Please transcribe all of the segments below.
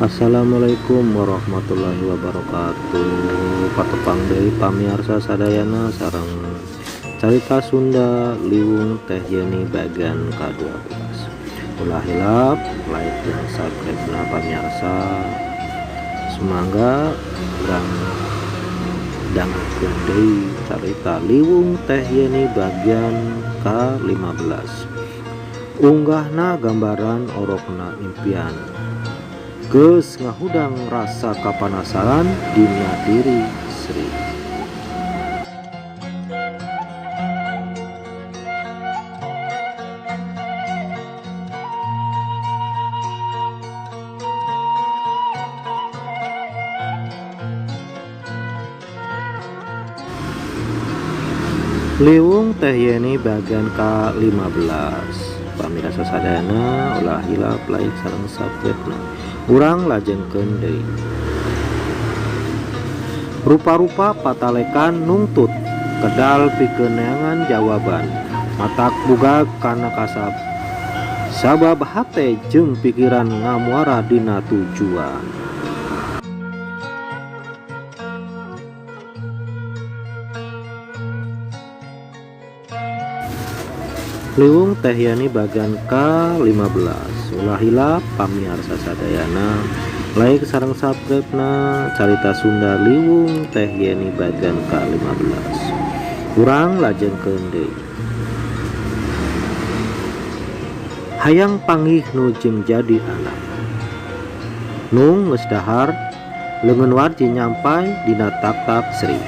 Assalamualaikum warahmatullahi wabarakatuh. Patepang deui pamiarsa sadayana sareng Carita Sunda Liwung Teh Yeni bagian ka-12. Ulah hilap like dan subscribe na pamiarsa. Sumangga urang dangukeun deui carita Liwung Teh Yeni bagian ka-15. Unggahna gambaran orokna impian. Geus ngahudang rasa kapanasaran dina diri Sri. Liwung Teh Yeni bagian ka-15. Pamirsa sadayana ulah hilap like sareng subscribe na. Urang lajengkeun deui. Rupa-rupa patalekan nungtut kedal pikeun neangan jawaban. Matak bugag kana kasab. Sabab hate jeung pikiran ngamuara dina tujuan. Liwung Teh Yeni bagian ka-15. Ulah hilap pamiarsa sadayana like sareng subscribe na Carita Sunda Liwung Teh Yeni bagian ka-15. Urang lajengkeun deui. Hayang panggih nu jeung jadi anak. Nung geus dahar leungeun Warji nyampai dina tak-tak Sri.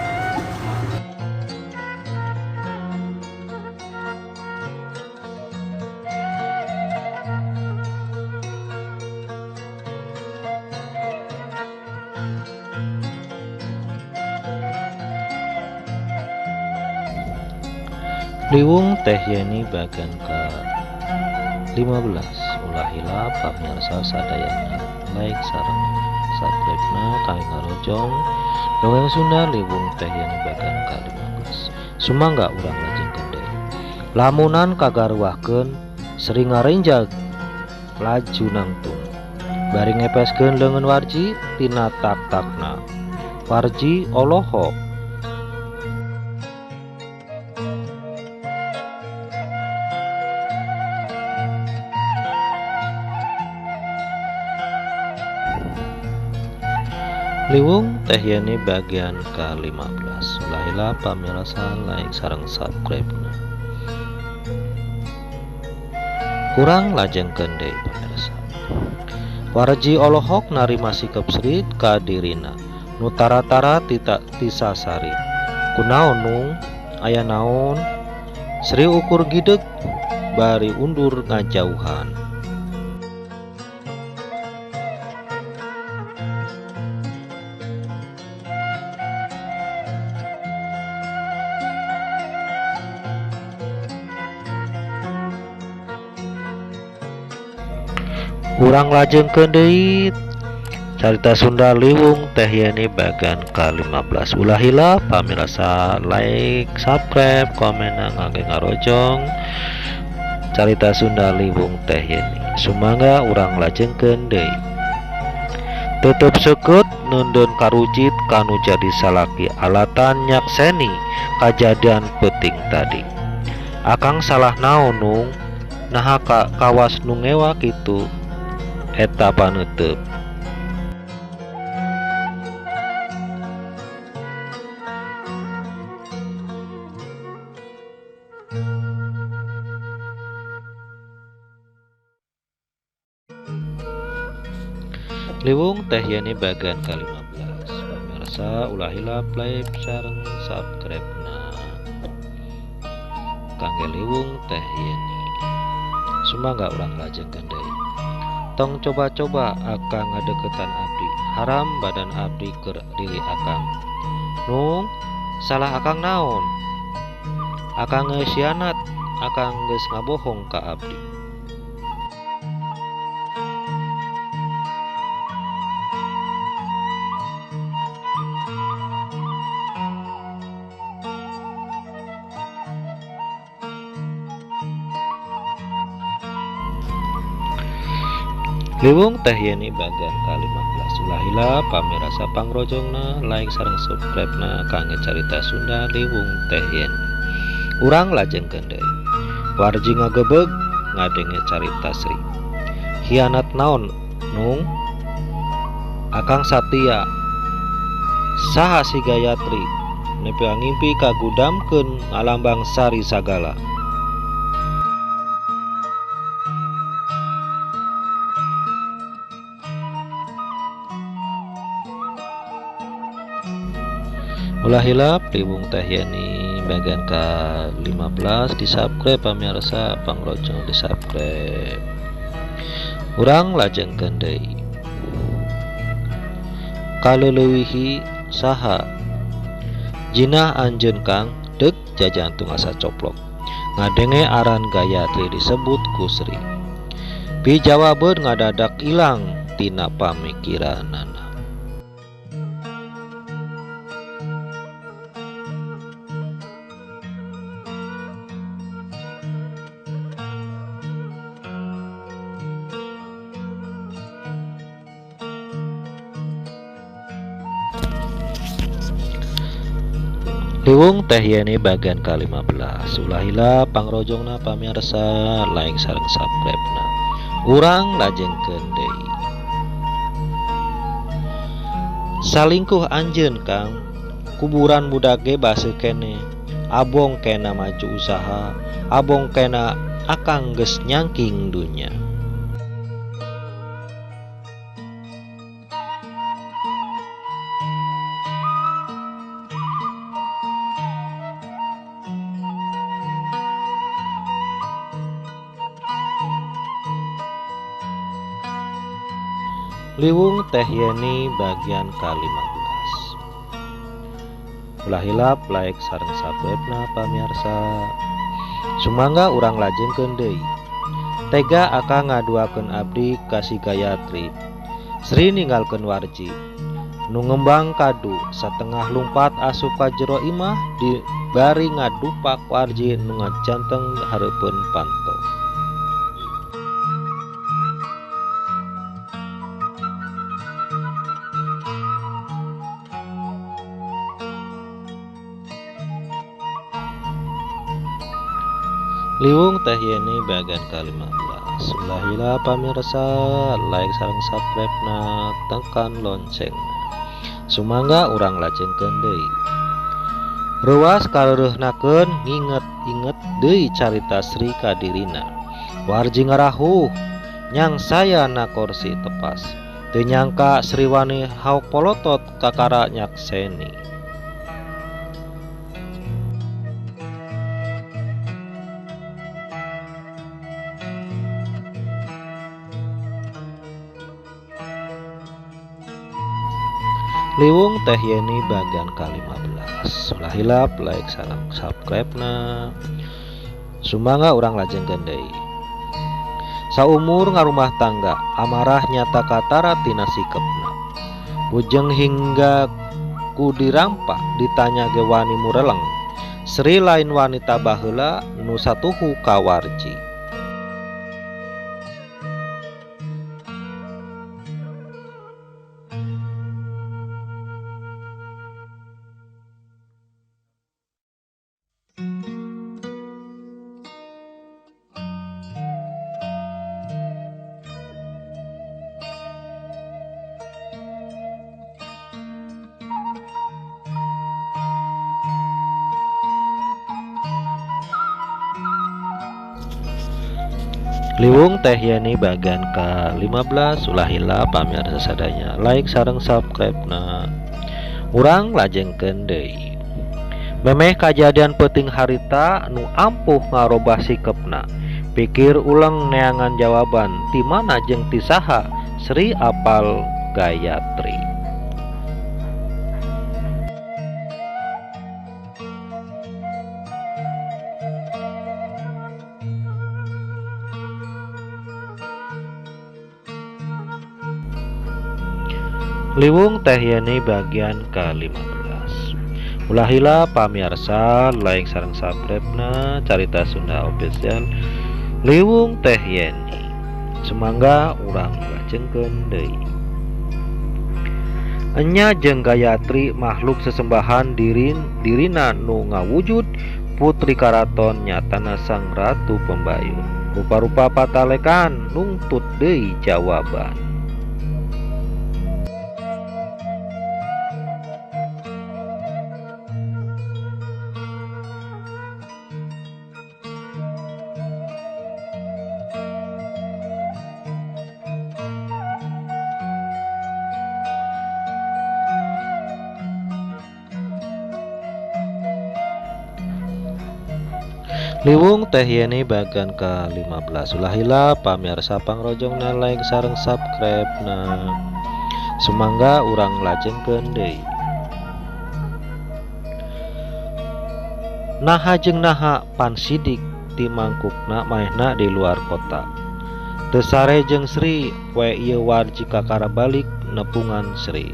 Liwung Teh Yeni bagian ka-15. Ulah hilap pamirsa sadayana like sareng subscribe na kangge ngarojong dongeng Sunda Liwung Teh Yeni bagian ka-15. Sumangga urang lajengkeun deui. Lamunan kagaruahkeun Sri ngarenjag laju nangtung. Bari ngepeskeun leungeun Warji tina tak-takna. Warji olohok. Liwung Teh Yeni bagian ka-15. Ulah hilap pamirsa like sareng subscribe na. Kurang lajengkeun deui pamirsa. Warji olohok narima sikep Sri ka dirina nu tara-tara tisasari. Kunaon nung aya naon? Sri ukur gideg bari undur ngajauhan. Urang lajengkeun deui Carita Sunda Liwung Teh Yeni bagian ka-15. Ulah hilap pamirsa like, subscribe, komen ngangge ngarojong Carita Sunda Liwung Teh Yeni. Sumangga urang lajengkeun deui. Tetep seukeut neundeun karucit kanu jadi salaki alatan nyakseni kajadian peuting tadi. Akang salah naon nung? Naha kawas nu ngewa kitu? Eta paneuteub. Liwung Teh Yeni bagian ka-15. Pamirsa ulah hilap like sareng subscribe na kangge Liwung Teh Yeni. Sumangga urang lajengkeun deui. Tong coba-coba akang ngadeukeutan abdi, haram badan abdi keur diri akang. Nung, salah akang naon? Akang geus hianat, akang geus ngabohong ka abdi. Liwung Teh Yeni bagian ka-15. Ulah hilap pamirsa pangrojongna, like sareng subscribe na kangge Carita Sunda Liwung Teh Yeni. Urang lajengkeun deui. Warji ngagebeg ngadenge carita Sri. Hianat naon nung? Akang Satya saha si Gayatri nepi ngimpi kagudamkeun ngalambang sari sagala. Ulah hilap Liwung Teh Yeni bagian ke-15 di subscribe pamirsa, pangrojong di subscribe. Urang lajengkeun deui. Kaleulewihi saha jinah anjeun Kang deuk jajantung asa coplok. Ngadenge aran Gayatri disebut ku Sri. Pijawabeun ngadadak ilang tina pamikiranana. Liwung Teh Yeni bagian ke-15. Ulah hilap pangrojongna pamirsa, like sareng subscribe na. Urang lajengkeun deui. Salingkuh anjeun Kang, kuburan budak ge baseuh keneh. Abong kena maju usaha, abong kena akang geus nyangking dunya. Liwung Teh Yeni bagian ke-15. Ulah hilap like sareng subscribe na pamirsa. Sumangga urang lajengkeun deui. Tega akang ngaduakeun abdi ka si Gayatri. Sri ninggalkeun Warji. Nu ngembang kadu satengah lumpat asup ka jero imah di bari ngadupak Warji nu ngajanteng hareupeun panto. Liwung Teh Yeni bagian ke-15. Ulah hilap pamirsa, like sareng subscribe na, tekan lonceng. Sumangga urang lajengkeun deui. Reuwas kareureurnakeun nginget-inget deui carita Sri kadirina. Warji ngarahuh nyang saya na kursi tepas. Teu nyangka Sri wani haok polotot kakara nyakseni. Liwung Teh Yeni bagian ke-15. Ulah hilap like sareng subscribe na. Sumangga urang lajengkeun deui. Saumur ngarumah tangga, amarah nyata katara tina sikepna. Bujeng hingga ku dirampak ditanya ge wani mureleng. Sri lain wanita baheula nu satuhu ka Warji. Liwung Teh Yeni bagian ke-15. Ulah hilap pamirsa sadaya, like sareng subscribe na. Urang lajengkeun deui. Memeh kajadian peuting harita nu ampuh ngarobah sikepna. Pikir ulang neangan jawaban ti mana jeung ti saha Sri apal Gayatri. Liwung Teh Yeni bagian ke-15. Ulah hilap pamirsa, like sareng subscribe na Carita Sunda Official Liwung Teh Yeni. Sumangga urang lajengkeun deui. Enya jeung Gayatri makhluk sesembahan dirina nu ngawujud putri karaton nyatana sang ratu pembayun. Rupa-rupa patalekan nungtut deui jawaban. Liwung Teh Yeni bagian ke-15. Ulah hilap pamirsa pangrojongna like sareng subscribe na. Sumangga urang lajengkeun deui. Naha jeung naha pan sidik ti mangkukna maehna di luar kota. Teu sare jeung Sri poe ieu warji kakara balik nepungan Sri.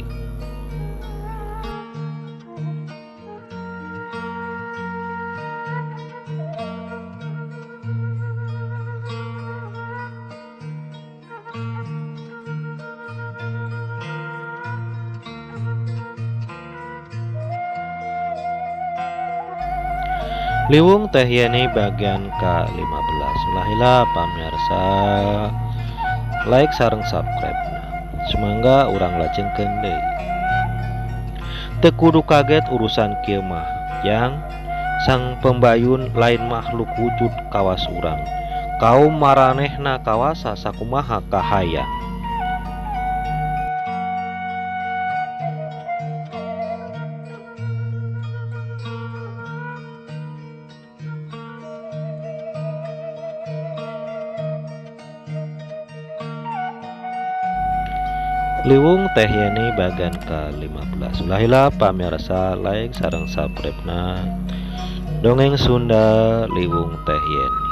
Liwung Teh Yeni bagian ke-15. Ulah hilap pamirsa like sareng subscribe na. Sumangga urang lajengkeun deui. Teu kudu kaget urusan kieu mah yang sang pembayun lain makhluk wujud kawas urang. Kaum maranehna kawasa sakumaha kahayang. Liwung Teh Yeni bagian ke-15. Ulah hilap pamirsa like sareng subscribe na. Dongeng Sunda Liwung Teh Yeni.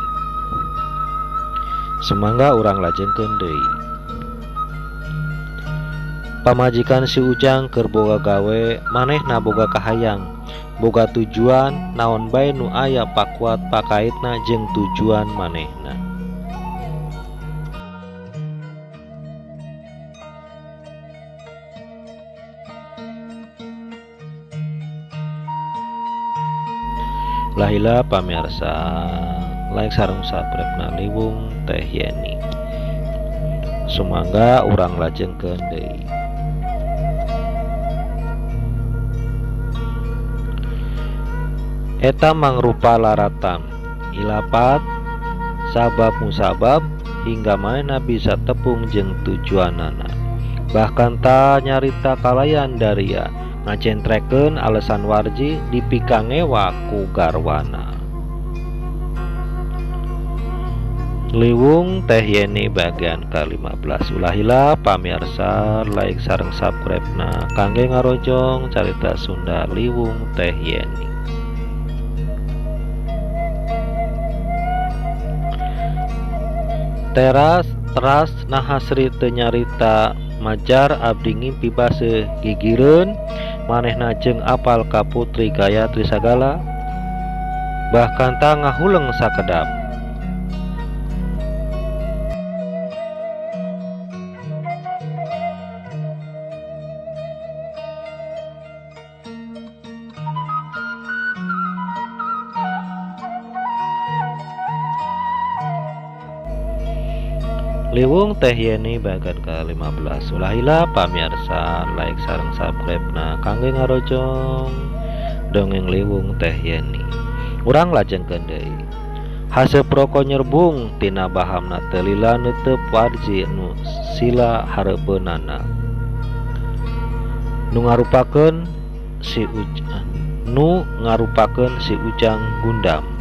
Sumangga urang lajengkeun deui. Pamajikan si Ujang keur boga gawe manehna boga kahayang, boga tujuan naon bae nu aya pakuat pakaitna jeung tujuan manehna. Ulah hilap pamirsa like sareng subscribe na Liwung Teh Yeni. Sumangga urang lajengkeun deui. Eta mangrupa laratan ilapat sabab musabab hingga manehna bisa tepung jeung tujuanana. Bahkan ta nyarita kalayan daria ngacentrekeun alasan warji dipikangewa ku garwana. Liwung Teh Yeni bagian ke-15. Ulah hilap pamirsa like sareng subscribe na kangge ngarojong carita Sunda Liwung Teh Yeni. Teras teras naha Sri teu nyarita majar abdi ngimpi baseuh gigireun manehna jeung apal ka putri Gayatri sagala bahkan ta ngahuleng sakedap. Liwung Teh Yeni bagian ke-15. Ulah hilap pamirsa like sareng subscribe na kangge ngarojong dongeng Liwung Teh Yeni. Urang lajengkeun deui. Haseup roko nyerbung tina bahamna teu lila neuteup warji nu sila hareupeunana. Nu ngarupakeun si Ujang Gundam.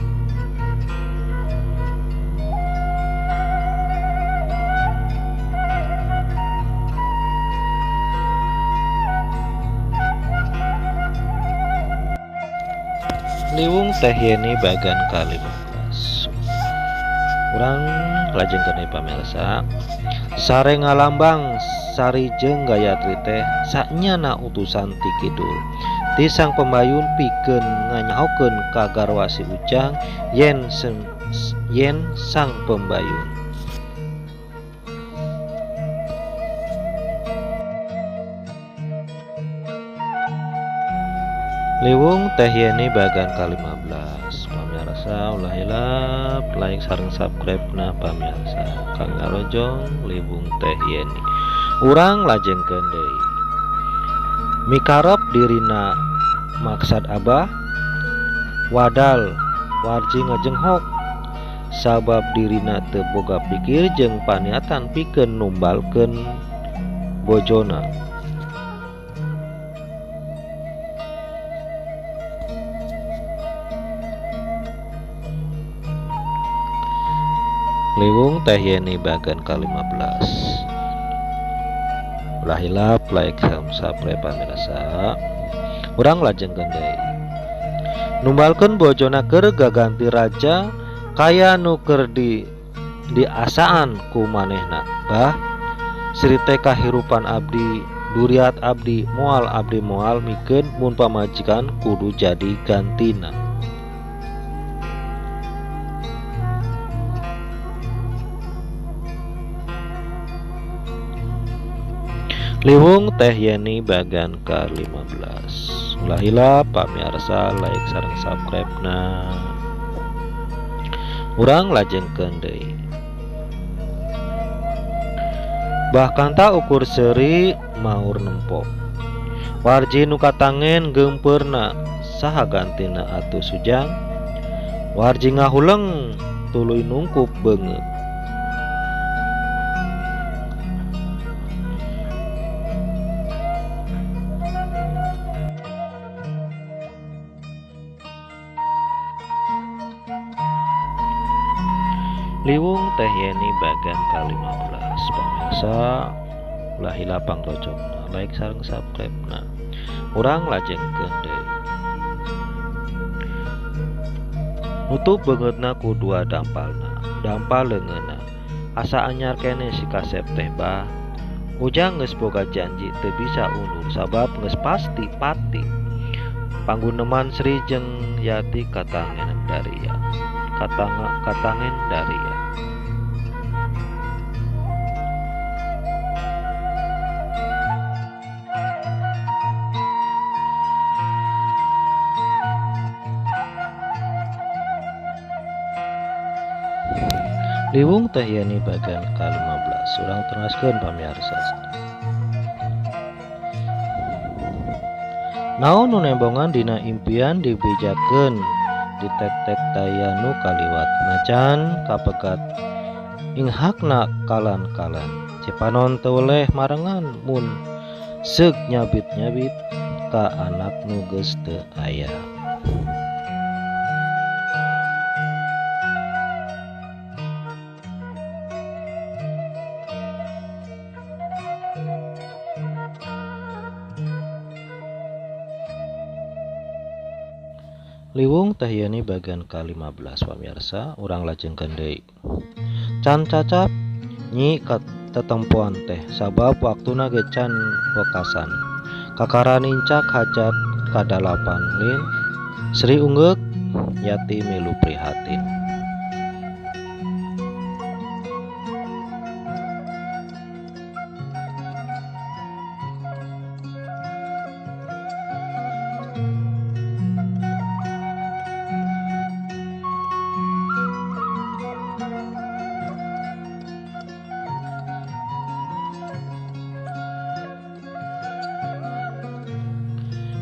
Liwung Teh Yeni bagian ke-15. Urang lajengkeun deui pamirsa. Sare ngalambang Sari jeung Gayatri teh sanyana utusan ti kidul. Ti sang pembayun pikeun nganyahokeun ka garwa si Ujang yen sang pembayun. Liwung Teh Yeni bagian ke-15. Pamirsa ulah hilap like sareng subscribe na pamirsa. Kang ngarojong Liwung Teh Yeni. Urang lajengkeun deui. Mikarep dirina maksad abah wadal warji ngajenghok sabab dirina teu boga pikir jeung paniatan pikeun numbalkeun bojona. Liwung Teh Yeni bagian ke-15. Ulah hilap like subscribe pamirsa. Urang lajengkeun deui. Numbalkeun bojona keur gaganti raja kaya nu keur diasaan ku manehna. Bah, Sri teh kahirupan abdi, duriat abdi, moal abdi moal mikeun mun pamajikan kudu jadi gantina. Liwung Teh Yeni bagian ke-15. Ulah hilap pamirsa like sareng subscribe na. Urang lajengkeun deui. Bahkan tak ukur seuri maur nempo. Warji nu katangen geumpeurna saha gantina atuh sujang. Warji ngahuleng tuluy nungkup beungeut. Liwung Teh Yeni bagian ke-15. Pamirsa ulah hilap pangrojongna like sareng subscribe na. Urang lajengkeun deui. Nutup beungeutna ku dua dampalna, dampal leungeunna. Asa anyar keneh si kasep teh bah. Ujang geus boga janji teu bisa undur sabab geus pasti pati. Pangguneman Sri jeung Yati katangen daria. Katangen daria. Liwung Teh Yeni bagian ke-15. Urang teraskeun pamirsa. Naon nu nembongan dina impian dibejakeun ditek-tek taya nu kaliwat najan kapegat ing hakna kalan-kalan cipanon teu weleh marengan mun seug nyabit-nyabit ka anak nu geus teu aya. Liwung Teh Yeni bagian ke-15 pamirsa, urang lajengkeun deui. Can cacap nyi katetempoan teh sabab waktuna ge can wekasan. Kakara nincak hajat kadalapan lin Sri unggeuk Yati milu prihatin.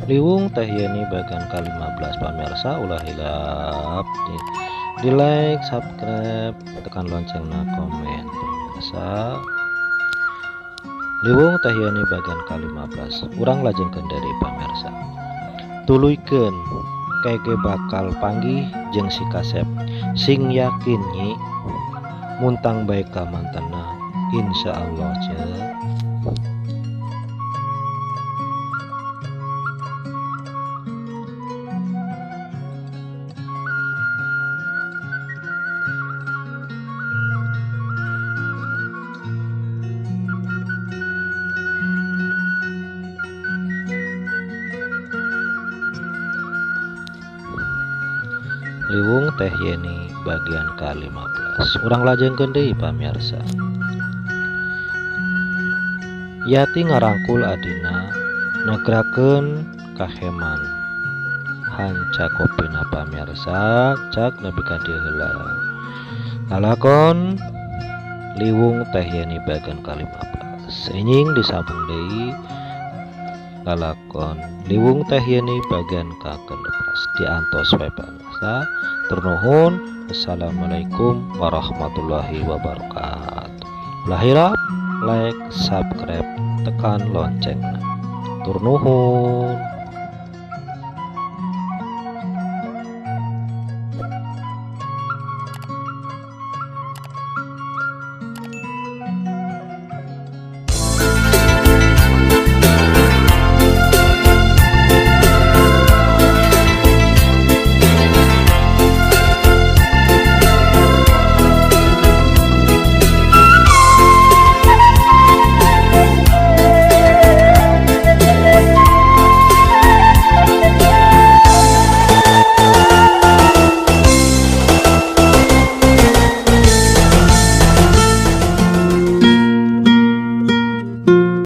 Liwung Teh Yeni bagian ke-15 pamirsa, ulah hilap di like, subscribe, tekan loncengna, komen pamirsa. Liwung Teh Yeni bagian ke-15. Urang lajengkeun deui pamirsa. Tuluykeun kege bakal panggih jeung si kasep. Sing yakin nyi muntang bae ka mantanna insyaallah ce. Liwung Teh Yeni bagian ke-15. Urang lajengkeun deui pamirsa. Yati ngarangkul adina nagrakeun kaheman. Hanca kopina pamirsa, cak nepi ka dieu heula. Lalakon Liwung Teh Yeni bagian ka-15. Enjing disambung deui lalakon Liwung Teh Yeni bagian ka-16 diantos wae pamirsa. Hatur nuhun. Assalamualaikum warahmatullahi wabarakatuh. Ulah hilap like, subscribe, tekan loncengna. Hatur nuhun.